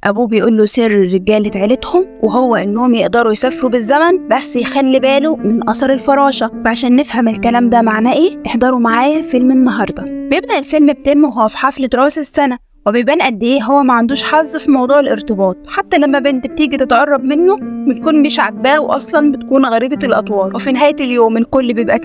أبوه بيقول له سر رجالة عيلتهم، وهو إنهم يقدروا يسافروا بالزمن بس يخلي باله من أثر الفراشة. فعشان نفهم الكلام ده معناه إيه احضروا معايا فيلم النهاردة. بيبدأ الفيلم بتم وهو في حفلة راس السنة، وبيبان قد ايه هو ما عندوش حظ في موضوع الارتباط، حتى لما بنت بتيجي تتقرب منه بتكون مش عاجباه واصلا بتكون غريبة الاطوار. وفي نهاية اليوم الكل بيبقى 2-2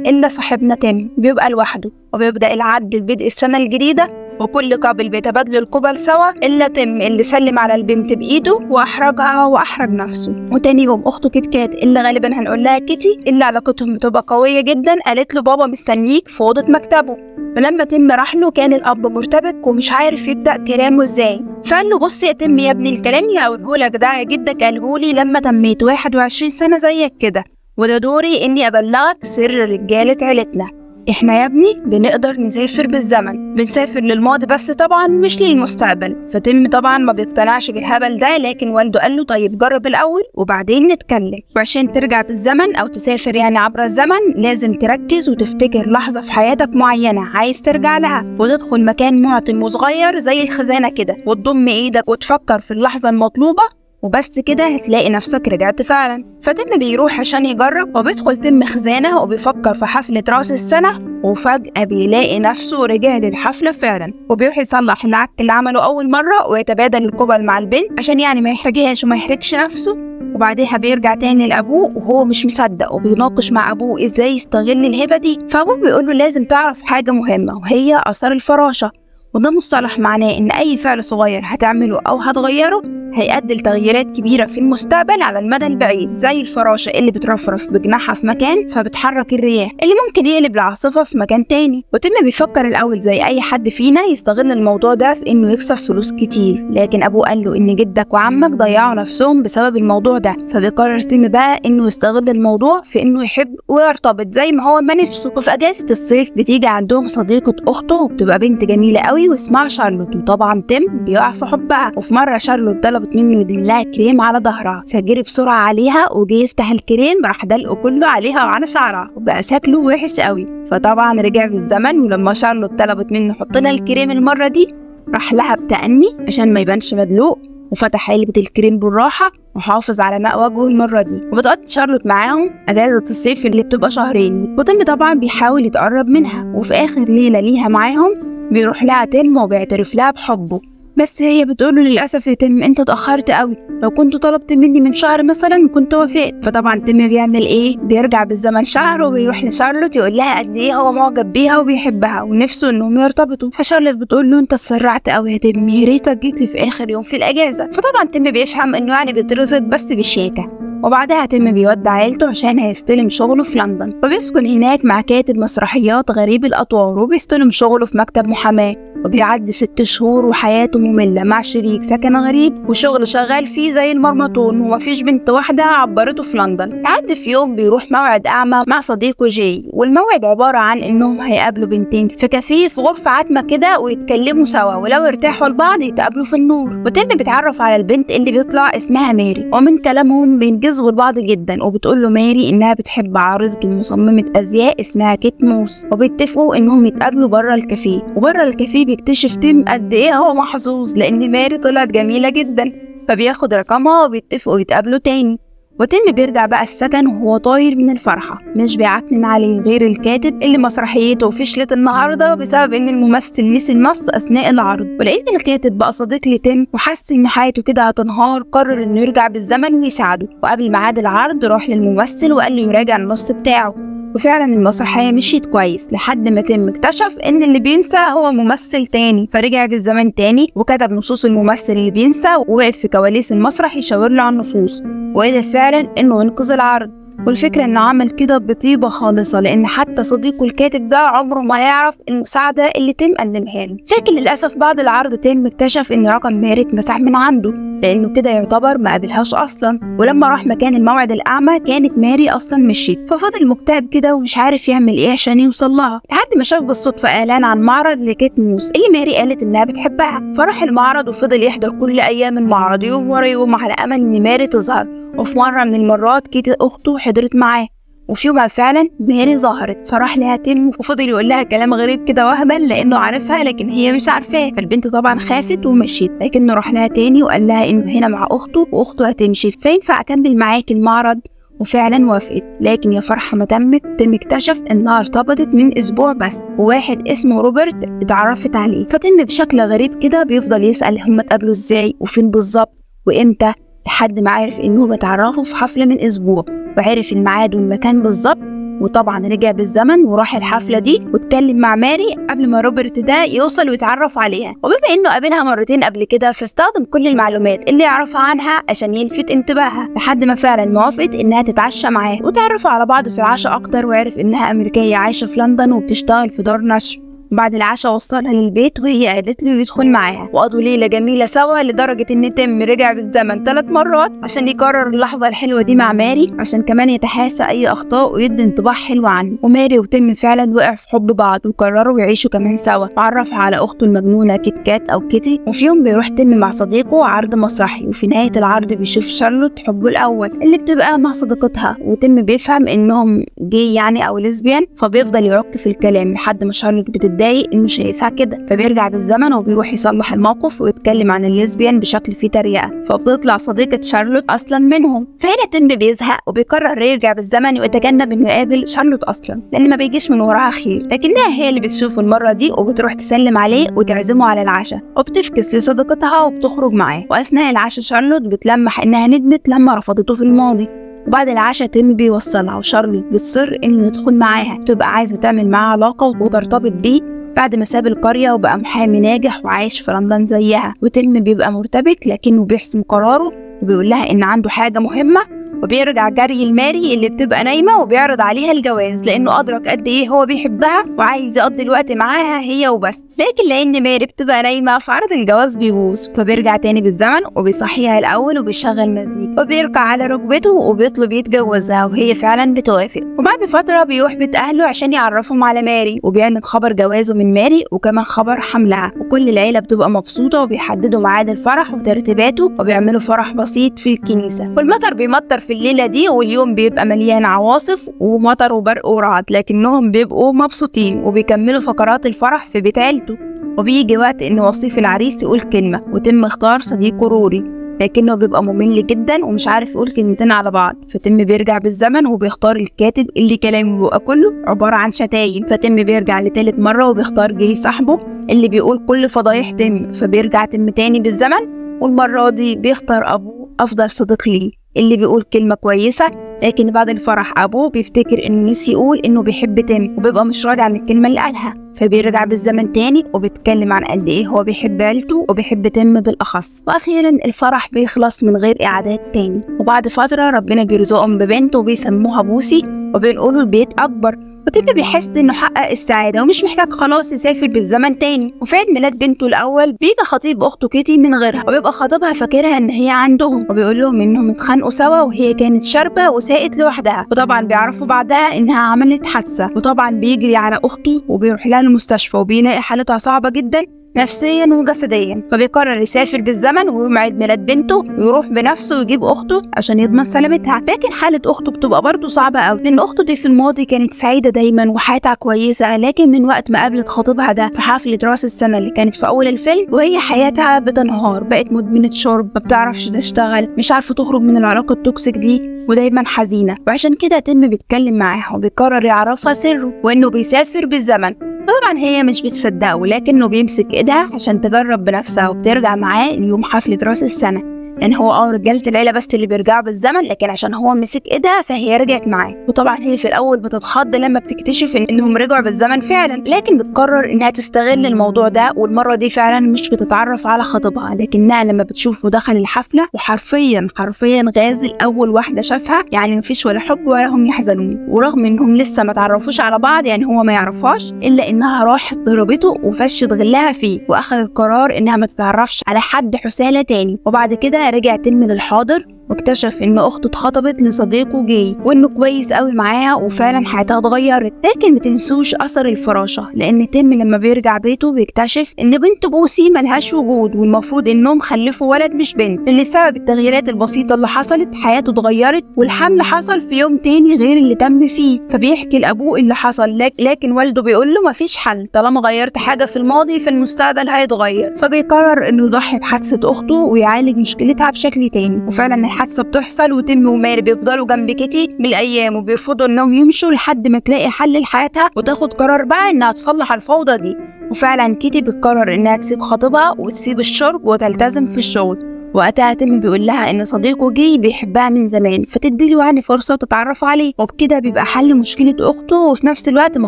الا صاحبنا تيم بيبقى لوحده، وبيبدأ العد لبدء السنة الجديدة، وكل couple بيتبادلوا القبل سوا الا تيم اللي سلم على البنت بايده واحرجها واحرج نفسه. وتاني يوم اخته كيت كات اللي غالبا هنقول لها كيتي اللي علاقتهم بتبقى قوية جدا قالت له بابا مستنيك في اوضة مكتبه. ولما تيم راح له كان الاب مرتبك ومش عارف يبدا كلامه ازاي، فقال له بص يا تيم يا ابني، الكلام اللي هقوله لك ده جدك قاله لي لما تميت 21 سنة زيك كده، وده دوري اني ابلغك سر رجاله عيلتنا. احنا يا ابني بنقدر نسافر بالزمن، بنسافر للماضي بس طبعا مش للمستقبل. فتم طبعا ما بيقتنعش بالهبل ده، لكن والده قال له طيب جرب الاول وبعدين نتكلم. وعشان ترجع بالزمن او تسافر يعني عبر الزمن لازم تركز وتفتكر لحظة في حياتك معينة عايز ترجع لها، وتدخل مكان معتم وصغير زي الخزانة كده، وتضم ايدك وتفكر في اللحظة المطلوبة، وبس كده هتلاقي نفسك رجعت فعلا. فتم بيروح عشان يجرب، وبيدخل تم خزانة وبيفكر في حفلة راس السنة، وفجأة بيلاقي نفسه رجع للحفلة فعلا، وبيروح يصلح العك اللي عمله أول مرة ويتبادل القبل مع البنت عشان يعني ما يحرجهاش وما يحرجش نفسه. وبعدها بيرجع تاني لأبوه وهو مش مصدق، وبيناقش مع أبوه إزاي يستغل الهبة دي. فأبوه بيقوله لازم تعرف حاجة مهمة وهي آثار الفراشة، وده مصطلح معناه إن أي فعل صغير هتعمله أو هتغيره هيؤدي لتغييرات كبيرة في المستقبل على المدى البعيد، زي الفراشة اللي بترفرف بجناحها في مكان فبتحرك الرياح اللي ممكن يقلب العاصفة في مكان تاني. وتم بيفكر الأول زي أي حد فينا يستغل الموضوع ده في إنه يكسب فلوس كتير، لكن أبوه قال له إن جدك وعمك ضيعوا نفسهم بسبب الموضوع ده، فبيقرر تيم بقى إنه يستغل الموضوع في إنه يحب ويرتبط زي ما هو ما نفسه. وفي أجازة الصيف بتيجي عندهم صديقة أخته وبتبقى بنت جميلة قوي واسمها شارلوت، وطبعا تيم بيقع في حبها. وفي مرة شارلوت طلبت منه يدلها كريم على ظهرها، فجري بسرعة عليها وجي يفتح الكريم راح دلقة كله عليها وعلى شعرها وبقى شكله وحش قوي. فطبعا رجع بالزمن، ولما شارلوت طلبت منه يحط لها الكريم المرة دي راح لها بتأني عشان ما يبانش مدلوق، وفتح علبة الكريم بالراحة وحافظ على ماء وجهه المرة دي. وبتقضي شارلوت معاهم أجازة الصيف اللي بتبقى شهرين، وتيم طبعا بيحاول يتقرب منها. وفي آخر ليلة ليها معاهم بيروح لها تيم وبيعترف لها بحبه، بس هي بتقوله للأسف يا تيم انت اتأخرت قوي، لو كنت طلبت مني من شهر مثلا كنت وافقت. فطبعا تيم بيعمل ايه؟ بيرجع بالزمن شهر وبيروح لشارلوت يقول لها قد ايه هو معجب بيها وبيحبها ونفسه انهم يرتبطوا. فشارلوت بتقول له انت اتسرعت قوي يا تيم، يا ريتك جيت لي في اخر يوم في الاجازة. فطبعا تيم بيفهم انه يعني بيترفض بس بشياكه. وبعدها تيم بيودع عيلته عشان هيستلم شغله في لندن، وبيسكن هناك مع كاتب مسرحيات غريب الأطوار، وبيستلم شغله في مكتب محاماة، وبيعدي 6 شهور وحياته مملة مع شريك سكن غريب وشغل شغال فيه زي المرمطون، ومفيش بنت واحدة عبرته في لندن. لحد في يوم بيروح موعد أعمى مع صديقه جاي، والموعد عبارة عن إنهم هيقابلوا بنتين في كافيه في غرفة عتمة كده ويتكلموا سوا، ولو ارتاحوا لبعض يتقابلوا في النور. وتيم بيتعرف على البنت اللي بيطلع اسمها ماري، ومن كلامهم بينجذبوا لبعض جدا. وبتقول له ماري إنها بتحب عارضة ومصممة أزياء اسمها كيت موس، وبيتفقوا إنهم يتقابلوا بره الكافيه. وبره الكافيه بيكتشف تيم قد ايه هو محظوظ لان ماري طلعت جميلة جدا، فبياخد رقمها وبيتفقوا يتقابلوا تاني. وتيم بيرجع بقى السكن وهو طاير من الفرحة، مش بيعكنن عليه غير الكاتب اللي مسرحيته فشلت النهارده بسبب ان الممثل نسي النص اثناء العرض. ولان الكاتب بقى صديق لتيم وحس ان حياته كده هتنهار، قرر انه يرجع بالزمن ويساعده. وقبل ميعاد العرض راح للممثل وقال له يراجع النص بتاعه، وفعلا المسرحية مشيت كويس لحد ما تيم اكتشف ان اللي بينسى هو ممثل تاني، فرجع بالزمن تاني وكتب نصوص الممثل اللي بينسى، ووقف في كواليس المسرح يشاور له على النصوص، وقدر فعلا انه ينقذ العرض. والفكرة انه عمل كده بطيبة خالصة لان حتى صديقه الكاتب ده عمره ما يعرف المساعدة اللي تيم قدمها له. لكن للأسف بعد العرض تيم اكتشف ان رقم ماري اتمسح من عنده لانه كده يعتبر ما قابلهاش اصلا. ولما راح مكان الموعد الاعمى كانت ماري اصلا مشيت، ففضل مكتئب كده ومش عارف يعمل ايه عشان يوصل لها، لحد ما شاف بالصدفة اعلان عن معرض لكيت موس اللي ماري قالت انها بتحبها. فراح المعرض وفضل يحضر كل ايام المعرض يوم ورا يوم على امل ان ماري تظهر. وفي مرة من المرات كيت اخته حضرت معاه، وفي يومها فعلا ماري ظهرت، فراح لها تيم وفضل يقول لها كلام غريب كده وهبل لانه عارفها لكن هي مش عارفاه. فالبنت طبعا خافت ومشيت، لكنه راح لها تاني وقال لها انه هنا مع اخته واخته هتمشي، فينفع اكمل معاك المعرض؟ وفعلا وافقت. لكن يا فرحة ما تمت، تيم اكتشف انها ارتبطت من اسبوع بس وواحد اسمه روبرت اتعرفت عليه. فتيم بشكل غريب كده بيفضل يسأل هما اتقابلوا ازاي وفين بالظبط وامتى، لحد ما عرف انهم اتعرفوا في حفلة من اسبوع، وعرف الميعاد والمكان بالظبط. وطبعا رجع بالزمن وراح الحفلة دي واتكلم مع ماري قبل ما روبرت ده يوصل ويتعرف عليها. وبما انه قابلها مرتين قبل كده فاستخدم كل المعلومات اللي يعرفها عنها عشان يلفت انتباهها، لحد ما فعلا وافقت انها تتعشى معاه وتعرفوا على بعض في العشاء اكتر. وعرف انها امريكية عايشة في لندن وبتشتغل في دار نشر. بعد العشاء وصلها للبيت وهي قالت له يدخل معاها، وقضوا ليلة جميلة سوا لدرجة ان تيم رجع بالزمن 3 مرات عشان يكرر اللحظة الحلوة دي مع ماري، عشان كمان يتحاشى اي اخطاء ويدي انطباع حلو عنه. وماري وتيم فعلا وقعوا في حب بعض وقرروا يعيشوا كمان سوا. وعرفها على اخته المجنونة كيت كات او كيتي. وفي يوم بيروح تيم مع صديقه عرض مسرحي، وفي نهاية العرض بيشوف شارلوت حبه الاول اللي بتبقى مع صديقتها، وتيم بيفهم انهم gay يعني او lesbian، فبيفضل يعك في الكلام لحد ما شارلوت بتتضايق انه شايفها كده. فبيرجع بالزمن وبيروح يصلح الموقف ويتكلم عن ال lesbian بشكل فيه تريقه، فبتطلع صديقه شارلوت اصلا منهم. فهنا تيم بيزهق وبيقرر يرجع بالزمن ويتجنب انه يقابل شارلوت اصلا لان ما بيجيش من وراها خير، لكنها هي اللي بتشوفه المرة دي وبتروح تسلم عليه وتعزمه على العشاء، وبتفكس لصديقتها وبتخرج معاه. واثناء العشاء شارلوت بتلمح انها ندمت لما رفضته في الماضي. وبعد العشاء تيم بيوصلها وشارلوت بتصر انه يدخل معاها، بتبقى عايزه تعمل معاه علاقة وترتبط بيه بعد ما ساب القرية وبقى محامي ناجح وعايش في لندن زيها. وتيم بيبقى مرتبك لكنه بيحسم قراره وبيقول لها ان عنده حاجة مهمة، وبيرجع جري لماري اللي بتبقى نايمة وبيعرض عليها الجواز لانه ادرك قد ايه هو بيحبها وعايز يقضي الوقت معاها هي وبس. لكن لان ماري بتبقى نايمة فعرض الجواز بيبوظ، فبيرجع تاني بالزمن وبيصحيها الاول وبيشغل مزيكا وبيركع على ركبته وبيطلب يتجوزها، وهي فعلا بتوافق. وبعد فترة بيروح بيت اهله عشان يعرفهم على ماري، وبيعلن خبر جوازه من ماري وكمان خبر حملها، وكل العيلة بتبقى مبسوطة وبيحددوا ميعاد الفرح وترتيباته وبيعملوا فرح بسيط في الكنيسة. والمطر بيمطر في الليلة دي، واليوم بيبقى مليان عواصف ومطر وبرق ورعد، لكنهم بيبقوا مبسوطين وبيكملوا فقرات الفرح في بيت عيلته. وبيجي وقت ان وصيف العريس يقول كلمة، وتم اختار صديقه روري، لكنه بيبقى ممل جدا ومش عارف يقول كلمتين على بعض. فتم بيرجع بالزمن وبيختار الكاتب اللي كلامه بيبقى كله عبارة عن شتايم. فتم بيرجع لتالت مرة وبيختار جاي صاحبه اللي بيقول كل فضايح تم، فبيرجع تم تاني بالزمن، والمرة دي بيختار أبوه أفضل صديق ليه اللي بيقول كلمة كويسة. لكن بعد الفرح أبوه بيفتكر إنه نسي يقول إنه بيحب تيم وبيبقى مش راضي عن الكلمة اللي قالها، فبيرجع بالزمن تاني وبيتكلم عن قد إيه هو بيحب عيلته وبيحب تيم بالأخص. وأخيرا الفرح بيخلص من غير إعادات تاني. وبعد فترة ربنا بيرزقهم ببنت وبيسموها بوسي وبينقلوا البيت أكبر، وتيم بيحس انه حقق السعادة ومش محتاج خلاص يسافر بالزمن تاني. وفي عيد ميلاد بنته الاول بيجي خطيب اخته كيتي من غيرها، وبيبقى خطيبها فاكرها ان هي عندهم، وبيقول لهم انهم اتخانقوا سوا وهي كانت شاربه وساقت لوحدها. وطبعا بيعرفوا بعدها انها عملت حادثه، وطبعا بيجري على اخته وبيروح لها المستشفى وبيلاقي حالتها صعبة جدا نفسيا وجسديا، فبيقرر يسافر بالزمن ويوم عيد ميلاد بنته ويروح بنفسه ويجيب اخته عشان يضمن سلامتها. لكن حاله اخته بتبقى برضه صعبة قوي، لان اخته دي في الماضي كانت سعيدة دايما وحياتها كويسة، لكن من وقت ما قابلت خطيبها ده في حفلة راس السنة اللي كانت في اول الفيلم وهي حياتها بتنهار، بقت مدمنه شرب، ما بتعرفش تشتغل، مش عارفه تخرج من العلاقة ال toxic دي، ودايما حزينة. وعشان كده تيم بيتكلم معاها وبيقرر يعرفها سره وانه بيسافر بالزمن. طبعا هي مش بتصدقه، لكنه بيمسك ايدها عشان تجرب بنفسها وبترجع معاه ليوم حفلة راس السنة. يعني هو رجالة العيلة بس اللي بيرجعوا بالزمن، لكن عشان هو مسك ايدها فهي رجعت معاه. وطبعا هي في الاول بتتخض لما بتكتشف انهم رجعوا بالزمن فعلا، لكن بتقرر انها تستغل الموضوع ده، والمرة دي فعلا مش بتتعرف على خطيبها، لكنها لما بتشوفه دخل الحفلة وحرفيا حرفيا غازل اول واحدة شافها، يعني مفيش ولا حب ولا هم يحزنون. ورغم انهم لسه ما تعرفوش على بعض، يعني هو ما يعرفهاش، الا انها راحت ضربته وفشت غلها فيه، واخذت قرار انها ما تتعرفش على حد حسالة تاني. وبعد كده رجع تيم للحاضر واكتشف ان اخته اتخطبت لصديقه جاي وانه كويس قوي معاها وفعلا حياتها اتغيرت. لكن ما تنسوش اثر الفراشة، لان تيم لما بيرجع بيته بيكتشف ان بنت بوسي ملهاش وجود، والمفروض انهم خلفوا ولد مش بنت، اللي بسبب التغييرات البسيطة اللي حصلت حياته اتغيرت والحمل حصل في يوم تاني غير اللي تم فيه. فبيحكي لابوه اللي حصل، لكن والده بيقول له مفيش حل، طالما غيرت حاجة في الماضي في المستقبل هيتغير. فبيقرر انه يضحي بحادثة اخته ويعالج مشكلتها بشكل تاني، وفعلا الحادثة بتحصل وتيم وماري بيفضلوا جنب كيتي بالايام وبيرفضوا انهم يمشوا لحد ما تلاقي حل لحياتها وتاخد قرار بقى انها تصلح الفوضى دي. وفعلا كيتي بتقرر انها تسيب خطيبها وتسيب الشرب وتلتزم في الشغل. وقتها تيم بيقول لها ان صديقه جاي بيحبها من زمان، فتديله يعني فرصة وتتعرف عليه، وبكده بيبقى حل مشكلة اخته وفي نفس الوقت ما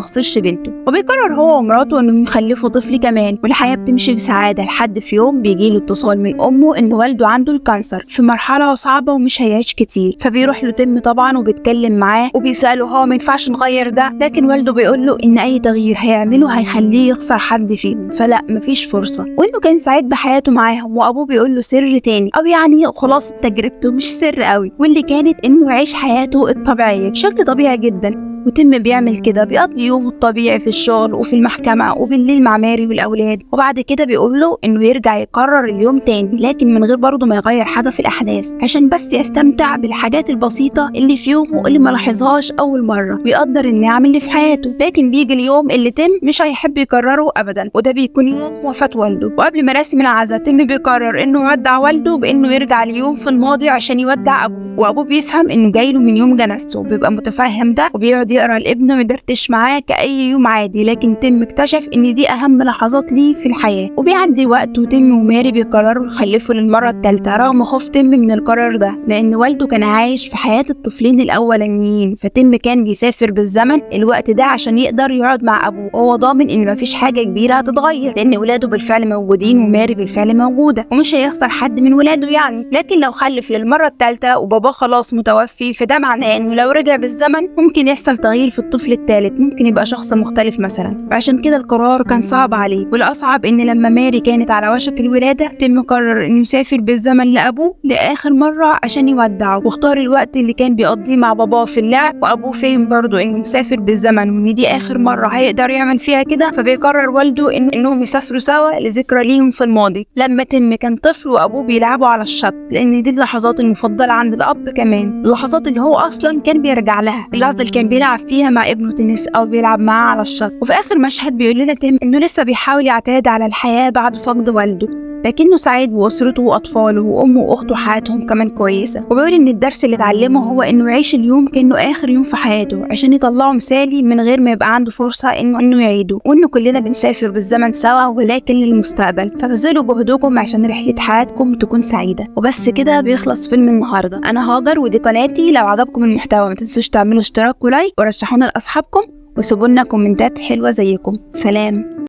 خسرش بنته. وبيقرر هو ومراته انهم يخلفوا طفل كمان، والحياة بتمشي بسعادة لحد في يوم بيجي له اتصال من امه ان والده عنده ال cancer في مرحلة صعبة ومش هيعيش كتير. فبيروح له تيم طبعا وبيتكلم معاه وبيساله هو ما ينفعش نغير ده، لكن والده بيقول له ان اي تغيير هيعمله هيخليه يخسر حد فيهم، فلا مفيش فرصة، وانه كان سعيد بحياته معاهم. وابوه بيقول له سر تاني، او يعني خلاصة تجربته مش سر قوي، واللي كانت انه يعيش حياته الطبيعية بشكل طبيعي جدا. وتيم بيعمل كده، بيقضي يومه الطبيعي في الشغل وفي المحكمة وبالليل مع ماري والأولاد، وبعد كده بيقول له إنه يرجع يقرر اليوم تاني، لكن من غير برضه ما يغير حاجة في الأحداث، عشان بس يستمتع بالحاجات البسيطة اللي في يومه اللي ما لاحظهاش أول مرة ويقدر النعم اللي في حياته. لكن بيجي اليوم اللي تيم مش هيحب يكرره أبدا، وده بيكون يوم وفاة والده. وقبل مراسم العزاء تيم بيقرر إنه يودع والده بإنه يرجع اليوم في الماضي عشان يودع أبوه، وأبوه بيفهم إنه جايله من يوم جنازته، بيبقى متفهم ده وبيقعد يقرا لابنه ويدردش معاه كأي يوم عادي. لكن تيم اكتشف ان دي اهم لحظات ليه في الحياة. وبيعدي وقت وتيم وماري بيقرروا يخلفوا للمرة الثالثة، رغم خوف تيم من القرار ده، لان والده كان عايش في حياة الطفلين الاولانيين، فتيم كان بيسافر بالزمن الوقت ده عشان يقدر يقعد مع ابوه، وهو ضامن ان مفيش حاجة كبيرة هتتغير لان ولاده بالفعل موجودين وماري بالفعل موجودة ومش هيخسر حد من ولاده يعني. لكن لو خلف للمرة الثالثة وباباه خلاص متوفي، فده معناه انه لو رجع بالزمن ممكن يحصل تغيير في الطفل الثالث، ممكن يبقى شخص مختلف مثلا، وعشان كده القرار كان صعب عليه. والاصعب ان لما ماري كانت على وشك الولادة تيم قرر انه يسافر بالزمن لابوه لاخر مرة عشان يودعه، واختار الوقت اللي كان بيقضيه مع باباه في اللعب، وابوه فهم برضه انه مسافر بالزمن وان دي اخر مرة هيقدر يعمل فيها كده. فبيقرر والده انهم يسافروا سوا لذكرى ليهم في الماضي لما تيم كان طفل وابوه بيلعبوا على الشط، لان دي اللحظات المفضلة عند الاب كمان، اللحظات اللي هو اصلا كان بيرجع لها، اللحظة اللي كان بيلعب فيها مع ابنه تنس او بيلعب معاه على الشط. وفي اخر مشهد بيقول لنا تيم انه لسه بيحاول يعتاد على الحياة بعد فقد والده، لكنه سعيد بأسرته وأطفاله وأمه وأخته، حياتهم كمان كويسة. وبيقول إن الدرس اللي اتعلمه هو إنه يعيش اليوم كأنه آخر يوم في حياته عشان يطلعه مثالي من غير ما يبقى عنده فرصة إنه يعيده، وإنه كلنا بنسافر بالزمن سوا ولكن للمستقبل، فبذلوا جهدكم عشان رحلة حياتكم تكون سعيدة. وبس كده بيخلص فيلم النهاردة. أنا هاجر ودي قناتي، لو عجبكم المحتوى ما تنسوش تعملوا اشتراك و like ورشحونا لأصحابكم وسيبوا لنا كومنتات حلوة زيكم. سلام.